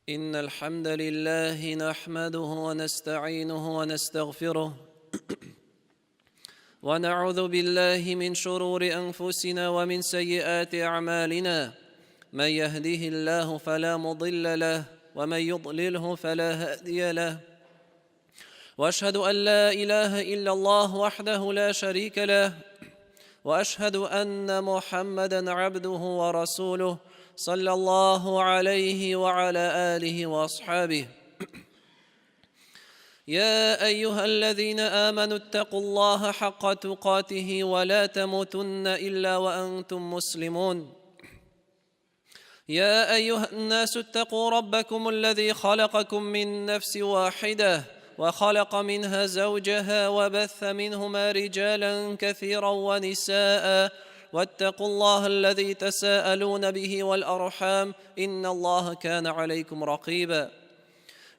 إن الحمد لله نحمده ونستعينه ونستغفره ونعوذ بالله من شرور أنفسنا ومن سيئات أعمالنا من يهده الله فلا مضل له ومن يضلله فلا هادي له واشهد ان لا اله الا الله وحده لا شريك له واشهد ان محمدا عبده ورسوله صلى الله عليه وعلى اله واصحابه يا ايها الذين امنوا اتقوا الله حق تقاته ولا تموتن الا وانتم مسلمون يا ايها الناس اتقوا ربكم الذي خلقكم من نفس واحده وخلق منها زوجها وبث منهما رجالا كثيرا ونساء واتقوا الله الذي تساءلون به والارحام ان الله كان عليكم رقيبا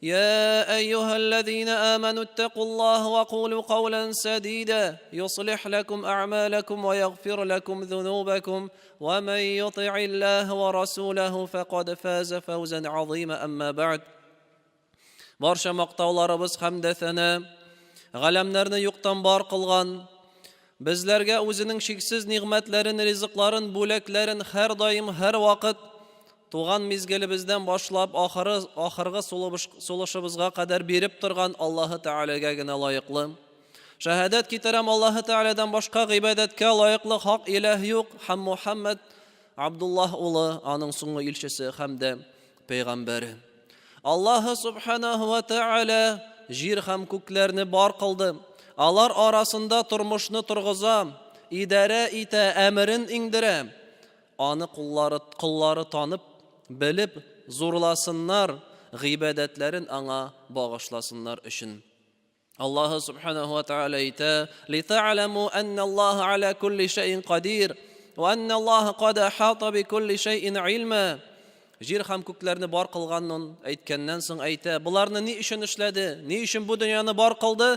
يا ايها الذين امنوا اتقوا الله وقولوا قولا سديدا يصلح لكم اعمالكم ويغفر لكم ذنوبكم ومن يطع الله ورسوله فقد فاز فوزا عظيما اما بعد Барча мактауларыбыз һәм дә сәнә, галәмнәрне юктан бар кылган, безләргә үзенең чиксез нигъмәтләрен, ризыкларын, бүләкләрен һәрдаим, һәрвакыт туган мизгелебездән башлап ахыры, ахыргы сулышыбызга кадәр биреп торган Аллаһы Тәгаләгә генә лаеклы. Шәһадәт китерәм Аллаһы Тәгаләдән башка гыйбадәткә лаеклы хак иләһ юк һәм Мухаммад Абдуллаһ улы аның соңгы илчесе һәм дә пәйгамбәре. Аллаһы Субханаһу ва Тәгалә җир һәм күкләрне бар кылды. Алар арасында тормышны торгыза, идарә итә, әмерен иңдерә. Аны куллары, коллары танып, белеп, зурласыннар, гыйбадәтләрен аңа багышласыннар өчен. Аллаһы Субханаһу ва Тәгалә әйтә: "Литәгъләму анналлаһа аля кулли шәйин кадир, ва анналлаһа кад ахата би кулли шәйин илма." Җир һәм күкләрне бар кылганын әйткәннән соң әйтә, боларны ни өчен эшләде? Ни өчен бу дөньяны бар кылды?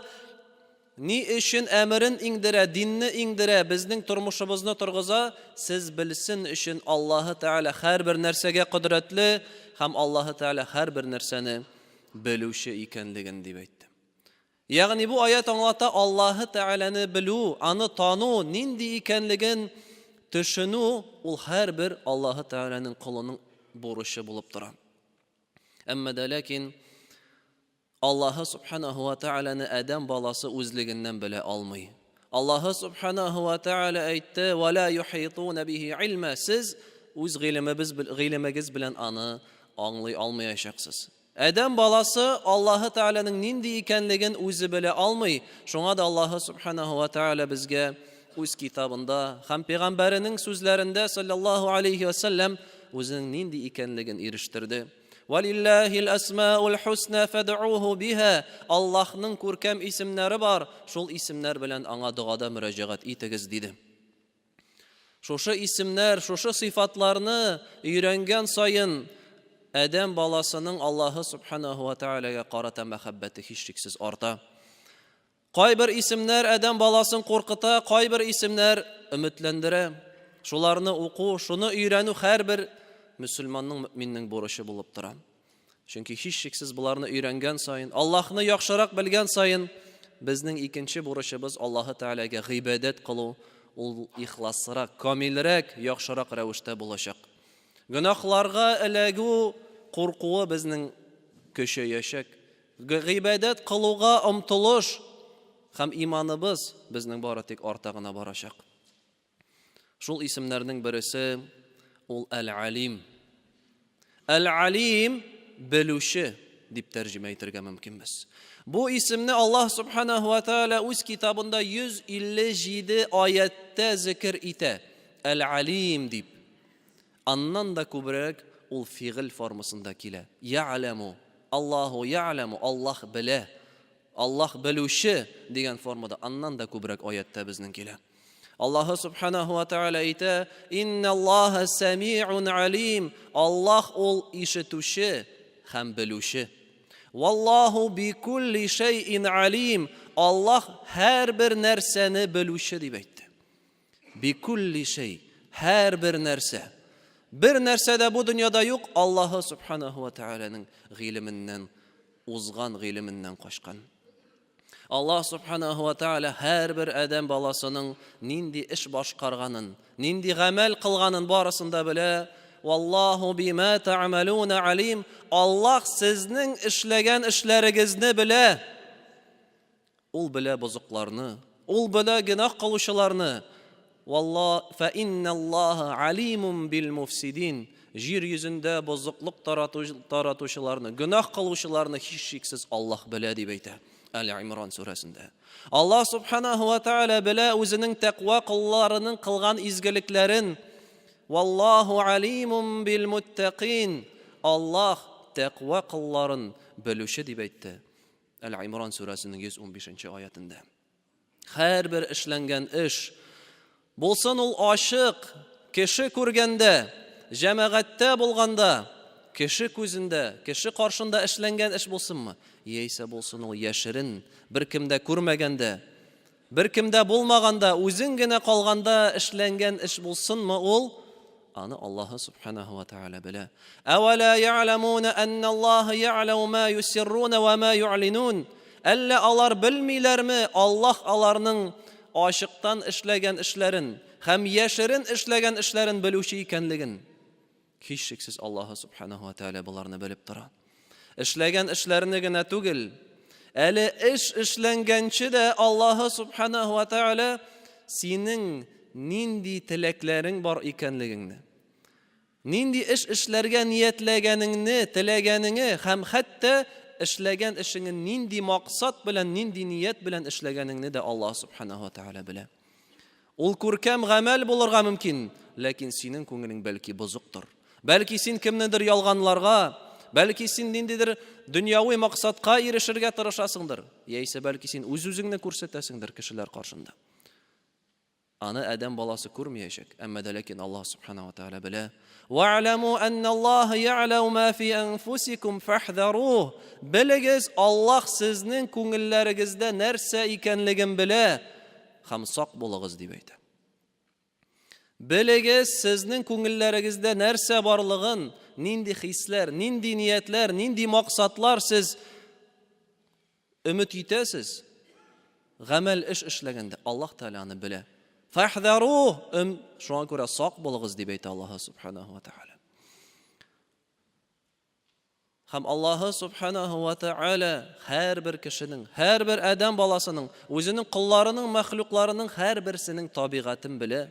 Ни өчен әмерен иңдерә, динне иңдерә, безнең тормышыбызны торгыза? Сез белсен өчен Аллаһы Тәгалә һәрбер нәрсәгә кодрәтле һәм Аллаһы Тәгалә һәрбер нәрсәне белүче икәнлеген дип әйтте. Ягъни бу аят аңлата Аллаһы Тәгаләне белү, аны тану нинди икәнлеген төшенү ул һәрбер Аллаһы Тәгаләнең колының бурычы булып тора. Әмма дә ләкин Аллаһы Субханаһу ва Тәгаләне адәм баласы үзлегеннән белә алмый. Аллаһы Субханаһу ва Тәгалә әйтте: "Ва ла юхитуна бихи илма." Сез үз гыйлемебез гыйлемегез белән аны аңлый алмаячаксыз. Адәм баласы Аллаһы Тәгаләнең нинди икәнлеген үзе белә алмый. Шуңа да Аллаһы Субханаһу ва Тәгалә безгә үз китабында һәм пәйгамбәренең сүзләрендә саллаллаһу алейхи ва сәлләм үзенең нинди икәнлеген ирештерде. Валиллахил асмаул хусна фад'уху биха. Аллаһның күркәм исемнәре бар, шул исемнәр белән аңа догада мөрәҗәгать итегез, диде. Шушы исемнәр, шушы сыйфатларны өйрәнгән саен адәм баласының Аллаһы субханаху ва таалагә карата мәхәббәте һичшиксез арта. Кайбер исемнәр адәм баласын куркыта, кайбер исемнәр өметләндерә. Шуларны уку, шуны өйрәнү һәрбер мөселманның, мөминнең бурычы булып тора. Чөнки һичшиксез боларны өйрәнгән саен, Аллаһны яхшырак белгән саен, безнең икенче бурычыбыз Аллаһы Тәгаләгә гыйбадәт кылу, ул ихласрак, камилрәк, яхшырак рәвештә булачак. Гөнаһларга эләгү куркуы безнең көчәячәк. Гыйбадәт кылуга омтылыш һәм иманыбыз безнең бары тик арта гына барачак. Шул исемнәрнең бересе ул Әл-Алим. Әл-Алим белүче дип тәрҗемә итәргә мөмкинбез. Бу исемне Аллаһ субханаху ва тааля үз китабында 157 аятта зикер итә. Әл-Алим дип. Аннан да күбрәк ул фигыль формасында килә. Я'ләму. Аллаһу я'ләму. Аллаһ белә. Аллаһ белүче дигән формада аннан да күбрәк аятта безнең килә. Аллаһы субханаху ва тааля әйтә: "Инналлаһа сами'ун алим." Аллаһ ул ишетүче һәм белүче. Валлаһу бикулли шәйин алим. Аллаһ һәрбер нәрсәне белүче дип әйтте. Бикулли шәй, һәрбер нәрсә. Бер нәрсә дә бу дөньяда юк Аллаһы Субханаһу ва Тәгаләнең гыйлеменнән узган, гыйлеменнән качкан. Аллаһ Субханаһу ва Тәгалә һәрбер адәм баласының нинди эш башкарганын, нинди гамәл кылганын барысын да белә. Валлаһу бима та'малуна алим. Аллаһ сезнең эшләгән эшләрегезне белә. Ул белә бозыкларны, ул белә гөнаһ кылучыларны. Валла фа инналлаһа алимун бил муфсидин. Җир йөзендә бозыклык таратучыларны, гөнаһ кылучыларны һичшиксез Аллаһ белә дип әйтә Әл-Имран сүрәсендә. Аллаһ субханаһу ва тааля белә үзенең тәкъва колларының кылган изгелекләрен. Валлаһу алимун бил муттакин. Аллаһ тәкъва колларын белүче дип әйтте. Әл-Имран сүрәсенең 115 нче аятендә. Һәрбер эшләнгән эш, булсын ул ачык, кеше күргәндә, җәмәгатьтә булганда, кеше күзендә, кеше каршында эшләнгән эш булсынмы, яисә булсын ул яшерен, беркем дә күрмәгәндә, беркем дә булмаганда, үзең генә калганда эшләнгән эш булсынмы ул, аны Аллаһы субханаһу ва тааля белә. Әвәлә я'ламуна анналлаһа я'ламу ма юсирруна ва ма ю'линун. Әллә алар белмиләрме, Аллаһ аларның ачыктан эшләгән эшләрен һәм яшерен эшләгән эшләрен белүче икәнлеген? Һичшиксез Аллаһы субханаһу ва тааля боларны белеп тора. Эшләгән эшләрне генә түгел, әле эш эшләнгәнче дә Аллаһы субханаһу ва тааля синең нинди теләкләрең бар икәнлегеңне, нинди эш эшләргә ниятләгәнеңне, теләгәнеңе һәм хәтта эшләгән эшеңне нинди максат белән, нинди ният белән эшләгәнеңне дә Аллаһ субханаһу ва тааля белә. Ул күркәм гамәл булырга мөмкин, ләкин синең күңелең бәлки бозыктыр. Бәлки син кемнедер ялганларга, бәлки син ниндидер дөньяви максатка ирешергә тырышасыңдыр, яисә бәлки син үз-үзеңне күрсәтәсеңдер кешеләр каршында. Аны адәм баласы күрмәячәк, әмма дә ләкин Аллаһ субхана ва тааля белә. Ва'ламу анналлаһа я'ламу ма фи анфусикум фахзаруh. Белегез, Аллаһ сезнең күңелләрегездә нәрсә икәнлеген белә. Һәм сак булыгыз, дип әйтә. Белегез, сезнең күңелләрегездә нәрсә барлыгын, нинди хисләр, нинди ниятләр, нинди максатлар сез өмет итәсез, гамәл эш эшләгәндә Аллаһ Тәгалә аны белә. Фахзару, шуңа күрә сак булыгыз, дип әйтә Аллаһ субханаһу ва тәгалә. Һәм Аллаһы Субханаһу ва Тәгалә һәрбер кешенең, һәрбер адәм баласының, үзенең колларының, мәхлукларының һәрберсенең табигатен белә.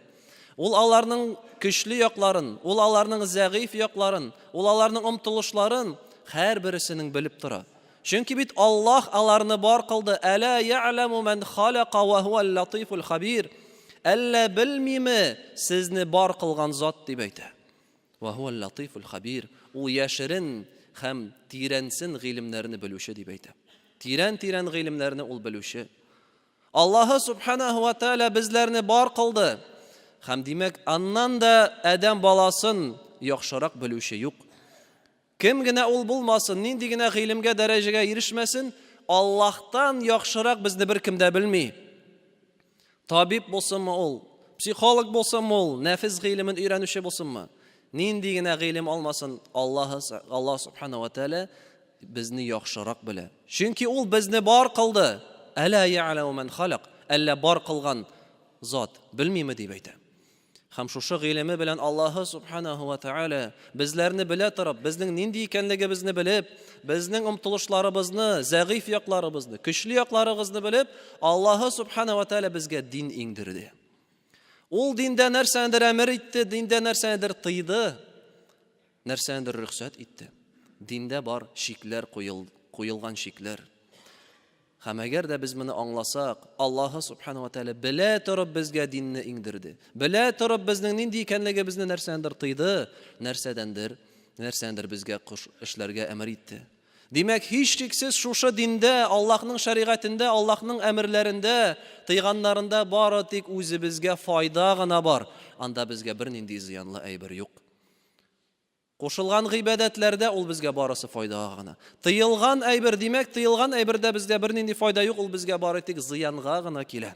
Ул аларның көчле якларын, ул аларның зәгыйфь якларын, ул аларның омтылышларын һәрберсенең белеп тора. Чөнки бит Аллаһ аларны бар кылды. Әлә я'ләму ман халака ва хуал латифул хабир. Әллә белмиме сезне бар кылган зат дип әйтә. Вә һуәл латыйфул хәбир, ул яшерен һәм тирәнсен гыйлемнәрне белүче дип әйтә. Тирән-тирән гыйлемнәрне ул белүче. Аллаһы субханаһу ва тааля безләрне бар кылды. Һәм димәк, аннан да адәм баласын яхшырак белүче юк. Кем генә ул булмасын, нинди генә гыйлемгә, дәрәҗәгә ирешмәсен, Аллаһтан яхшырак безне беркем дә белми. Табиб булсынмы ул, психолог булсынмы ул, нәфес гыйлемен өйрәнүче булсынмы, нинди генә гыйлем алмасын, Аллаһ Аллаһ субхана ва тааля безне яхшырак белә. Чөнки ул безне бар кылды. Әла я'ламу ман халак. Әллә бар кылган зат белмиме дип әйтә. Һәм шушы гыйлеме белән Аллаһы Субханаһу ва Тааля безләрне белә торып, безнең нинди икәнлегебезне белеп, безнең омтылышларыбызны, зәгыйфь якларыбызны, көчле якларыбызны белеп, Аллаһы Субханаһу ва Тааля безгә дин иңдерде. Ул диндә нәрсәнедер әмер итте, диндә нәрсәнедер тыйды, нәрсәнедер рөхсәт итте. Диндә бар чикләр куелган чикләр. Һәм әгәр дә без моны аңласак, Аллаһы Субхану ва Тәгалә белә торып безгә динне иңдерде. Белә торып безнең нинди икәнлегебезне нәрсәдәндер тыйды, нәрсәдәндер, нәрсәдәндер безгә кош эшләргә әмер итте. Димәк, һичшиксез шушы диндә, Аллаһның шәригатендә, Аллаһның әмерләрендә, тыйганнарында бары тик үзебезгә файда гына бар. Анда безгә бернинди зыянлы әйбер юк. Кушылган гыйбадәтләрдә ул безгә барысы файдага гына. Тыелган әйбер, димәк, тыелган әйбердә безгә бернинди файда юк, ул безгә бары тик зыянга гына килә.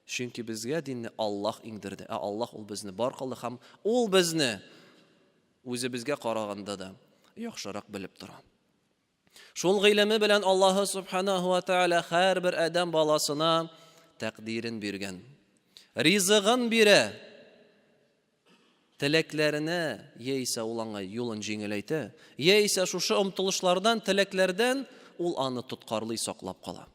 Чөнки безгә динне Аллаһ иңдерде, ә Аллаһ ул безне бар кылды һәм ул безне Үзебезгә караганда да яхшырак белеп тора. Шул гыйлеме белән Аллаһы Субханаһу ва Тааля һәрбер адәм баласына тәкъдирен биргән. Ризыгын бирә. Теләкләренә яисә ул аңа юлын җиңеләйтә, яисә шушы омтылышлардан, теләкләрдән ул аны тоткарлый, саклап кала.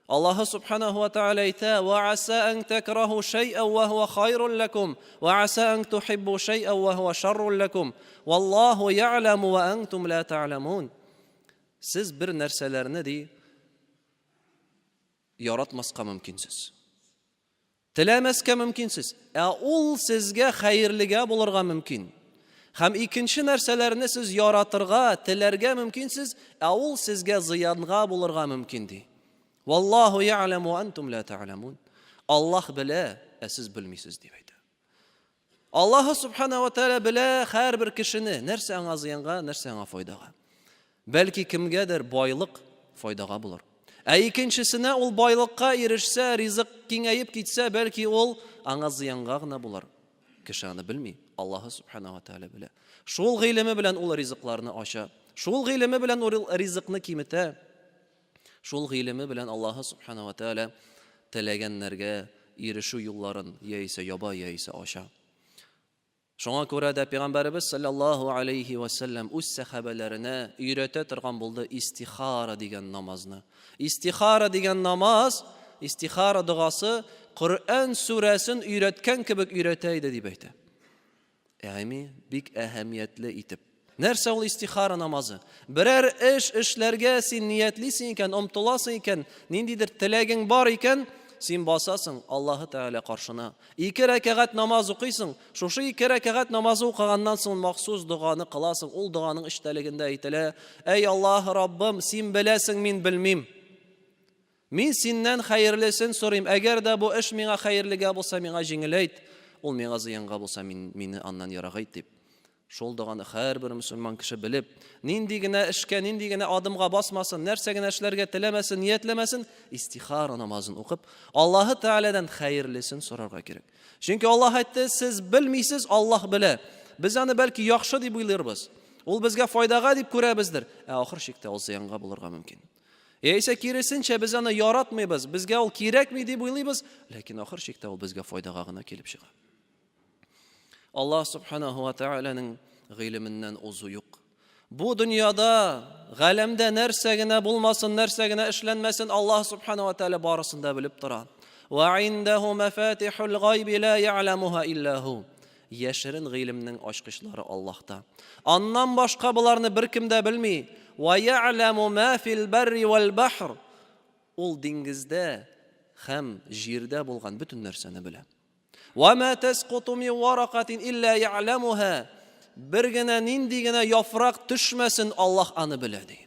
Аллаһы Субханаһу ва Тааля әйтә: "Ва аса ан такраһу шай'ан ва хуа хайрун лакум, ва аса ан тухиббу шай'ан ва хуа шаррун лакум. Валлаһу я'ламу ва антум ла та'ламун." Сез бер нәрсәләрне ди яратмаска мөмкинсез. Теләмәскә мөмкинсез, ә ул сезгә хәерлегә булырга мөмкин. Һәм икенче нәрсәләрне сез яратырга, теләргә мөмкинсез, ә ул сезгә зыянга булырга мөмкин ди. Валлаһу я'ламу антум ла та'ламун. Аллаһ белә, ә сез белмисез дип әйтә. Аллаһ субхана ва тааля белә һәрбер кешене, нәрсә аңа зыянга, нәрсә аңа файдага. Бәлки кемгәдер байлык файдага булыр. Ә икенчесенә ул байлыкка ирешсә, ризык киңәеп китсә, бәлки ул аңа зыянга гына булыр. Кеше аны белми, Аллаһ субхана ва тааля белә. Шул гыйлеме белән ул ризыкларны ача. Шул гыйлеме белән ул ризыкны киметә. Шул гыйлеме белән Аллаһ субхана ва тааля теләгәннәргә ирешү юлларын яисә яба, яисә ача. Шуңа күрә дә Пәйгамбәребез саллаллаһу алейһи вә сәлләм үз сәхабәләренә өйрәтә торган булды истихара дигән намазны. Истихара дигән намаз, истихара догасы Коръән сүрәсен өйрәткән кебек өйрәтә иде дип әйтә. Ягъни бик әһәмиятле итеп. Нәрсә ул истихара намазы? Берәр эш эшләргә син ниятлисең икән, омтыласың икән, ниндидер теләгең бар икән, син басасың Аллаһы Тәгалә каршына. Ике рәкәгать намаз укыйсың. Шушы ике рәкәгать намазы укыганнан соң махсус доганы кыласың. Ул доганың эчтәлегендә әйтелә: Әй Аллаһ Раббым, син беләсең, мин белмим. Мин синнән хәерлесен сорыйм. Әгәр дә бу эш миңа хәерлегә булса, миңа җиңеләйт. Ул миңа зыянга булса, мин, мине аннан ерагайт дип. Шул доганы һәрбер мөселман кеше белеп, нинди генә эшкә, нинди генә адымга басмасын, нәрсә генә эшләргә теләмәсен, ниятләмәсен, истихара намазын укып, Аллаһы Тәгаләдән хәерлесен сорарга кирәк. Чөнки Аллаһ әйтте, сез белмисез, Аллаһ белә. Без аны бәлки яхшы дип уйлыйбыз. Ул безгә файдага дип күрәбездер, ә ахыр чиктә ул зыянга булырга мөмкин. Яисә киресенчә, без аны яратмыйбыз, безгә ул кирәкми дип уйлыйбыз, ләкин ахыр чиктә ул безгә файдага гына килеп чыга. Аллаһ субханаху ва тааляның гыйлеменнән узу юк. Бу дөньяда, галәмдә нәрсә генә булмасын, нәрсә генә эшләнмәсен, Аллаһ субханаху ва тааля барысын да белеп тора. Ва индаху мафатихул гайби ла я'ламуха илля ху. Яшерен гыйлемнең ачкычлары Аллаһта. Аннан башка боларны беркем дә белми. Ва я'ламу ма фил барри вал бахр. Ул диңгездә һәм җирдә булган бөтен нәрсәне белә. Ва ма тасқуту мин варакатин илля я'ламуха. Бер генә нинди генә яфрак төшмәсен, Аллаһ аны белә ди.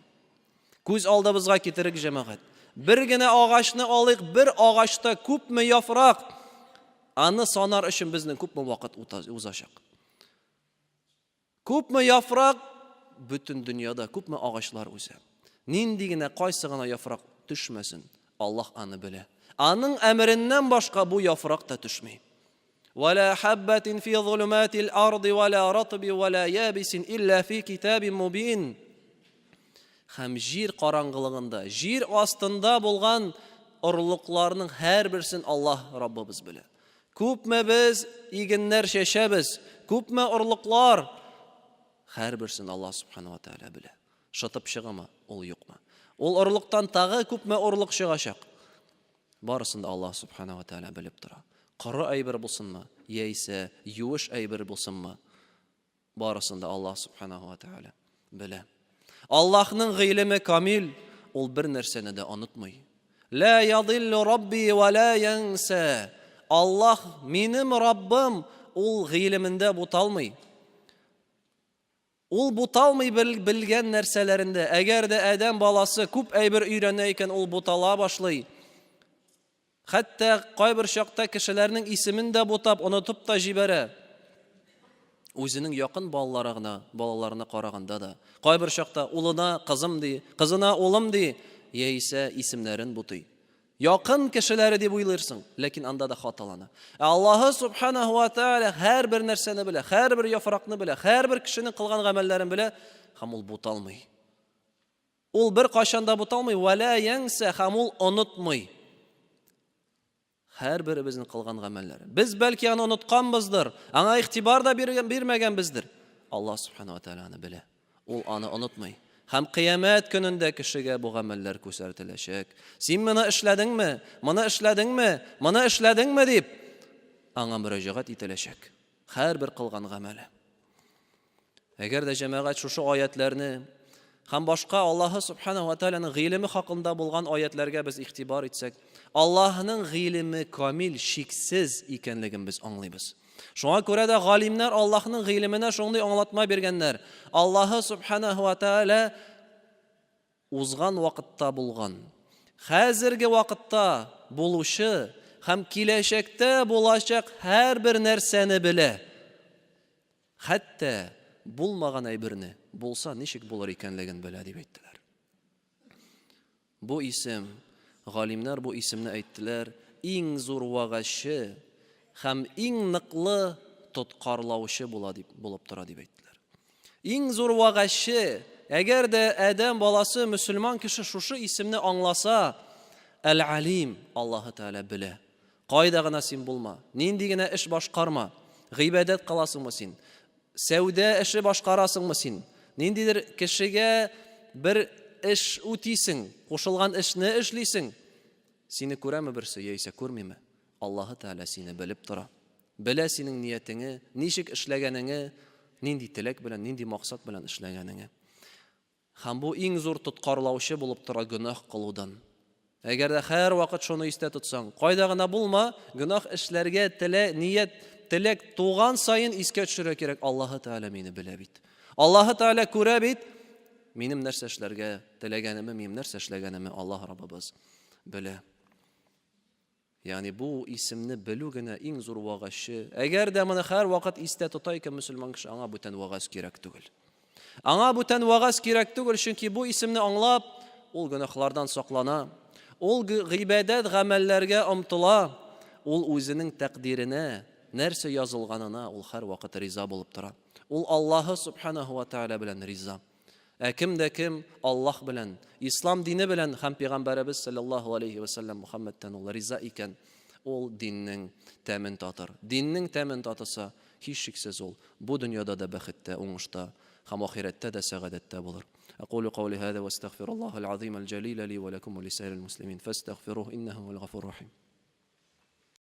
Күз алдыбызга китерик, җәмәгать. Бер генә агачны алыйк, бер агачта күпме яфрак, аны санар өчен безнең күпме вакыт узачак. Күпме яфрак, бөтен дөньяда күпме агачлар үсә. Нинди генә, кайсы гына яфрак төшмәсен, Аллаһ аны белә. Аның әмереннән башка бу яфрак та төшми. Вала хаббатин фи зулуматил арди вала ратби вала ябисин илля фи китабин мубин. Һәм җир караңгылыгында, җир астында булган орлыкларның һәрберсен Аллаһ Раббыбыз белә. Күпме без игеннәр чәчәбез, күпме орлыклар, һәрберсен Аллаһ Субхану ва Тааля белә. Шытып чыгамы, ул юкмы? Ул орлыктан тагы күпме орлык чыгачак? Барысын да Аллаһ Субхана ва Тааля белеп тора. Коры әйбер булсынмы, яисә юеш әйбер булсынмы, барысын да Аллаһ Субхана ва Тааля белә. Аллаһның гыйлеме камил, ул бер нәрсәне дә онытмый. Ла ядиллу рабби ва ла янса. Аллаһ минем Раббым, ул гыйлемендә буталмый. Ул буталмый белгән нәрсәләрендә. Әгәр дә адәм баласы күп әйбер өйрәнә икән, ул бутала башлый. Хәтта кайбер чакта кешеләрнең исемен дә бутап, онытып та җибәрә. Үзенең якын балалары гына, балаларына караганда да. Кайбер чакта улына кызым ди, кызына улым ди, яисә исемнәрен бутый. Якын кешеләре дип уйлыйсың, ләкин анда да хаталана. Ә Аллаһы субханаһу ва тааля һәрбер нәрсәне белә, һәрбер яфракны белә, һәрбер кешенең кылган гамәлләрен белә һәм ул буталмый. Ул бер кайчан да буталмый, вәлә янса һәм ул онытмый. Һәрберебезнең кылган гамәлләре. Без бәлки аны онытканбыздыр, аңа игътибар да бирмәгәнбездер. Аллаһ субханаһу ва тааля аны белә. Ул аны онытмый. Һәм кыямәт көнендә кешегә бу гамәлләр күрсәтеләчәк. Син моны эшләдеңме? Моны эшләдеңме? Моны эшләдеңме? дип аңа мөрәҗәгать ителәчәк. Һәрбер кылган гамәле. Әгәр дә җәмәгать шушы аятләрне һәм башка Аллаһы субханаһу ва тааляның гыйлеме хакында булган аятләргә без игътибар итсәк, Аллаһның гыйлеме камил, шиксез икәнлеген без аңлыйбыз. Шуңа күрә дә галимнәр Аллаһның гыйлеменә шундый аңлатма биргәннәр. Аллаһы субханаһу ва тааля узган вакытта булган, хәзерге вакытта булучы һәм киләчәктә булачак һәрбер нәрсәне белә. Хәтта булмаган әйберне булса ничек булыр икәнлеген белә дип әйттеләр. Бу исем, галимнәр бу исемне әйттеләр, иң зур вәгазьче һәм иң ныклы тоткарлаучы була дип булып тора дип әйттеләр. Иң зур вәгазьче, әгәр дә адәм баласы мөселман кеше шушы исемне аңласа, Әл-Алим, Аллаһы Тәгалә белә. Кайда гына син булма, нинди генә эш башкарма, гыйбадәт кыласыңмы син, сәүдә эше башкарасыңмы син, ниндидер кешегә бер эш үтисең, кушылган эшне эшлисең, сине күрәме берсе яисә күрмиме? Аллаһы Тәгалә сине белеп тора. Белә синең ниятеңе, ничек эшләгәнеңе, нинди теләк белән, нинди максат белән эшләгәнеңе. Һәм бу иң зур тоткарлаучы булып тора гөнаһ кылудан. Әгәр дә һәрвакыт шуны истә тотсаң, кайда гына булма, гөнаһ эшләргә телә, ният, теләк туган саен искә төшерергә кирәк, Аллаһы Тәгалә мине белә бит. Аллаһы Тәгалә күрә бит, минем нәрсә эшләргә теләгәнемне, минем нәрсә эшләгәнемне Аллаһ Раббыбыз белә. Ягъни бу исемне белү генә иң зур вәгазьче. Әгәр дә моны һәрвакыт истә тота икән мөселман кеше, аңа бүтән вәгазь кирәк түгел. Аңа бүтән вәгазь кирәк түгел, чөнки бу исемне аңлап, ул гөнаһлардан саклана, ул гыйбадәт гамәлләргә омтыла, ул үзенең тәкъдиренә, нәрсә язылганына ул һәрвакыт риза булып тора. Ул Аллаһы субханаһу ва тааля белән риза. Ә кем дә кем Аллаһ белән, Ислам дине белән һәм пәйгамбәребез салләллаһу алейһи вә сәлләм Мухәммәдтән ул риза икән, ул диннең тәмен татыр. Диннең тәмен татыса, һичшиксез ул бу дөньяда да бәхеттә, уңышта һәм ахирәттә дә сәгадәттә булыр. Әкулу каули һаза вә астагфируллаһал азимал җәлилә ли вә ләкум вә лисаирил муслимин фәстәгфируһ иннәһу һуәл гафур рахим.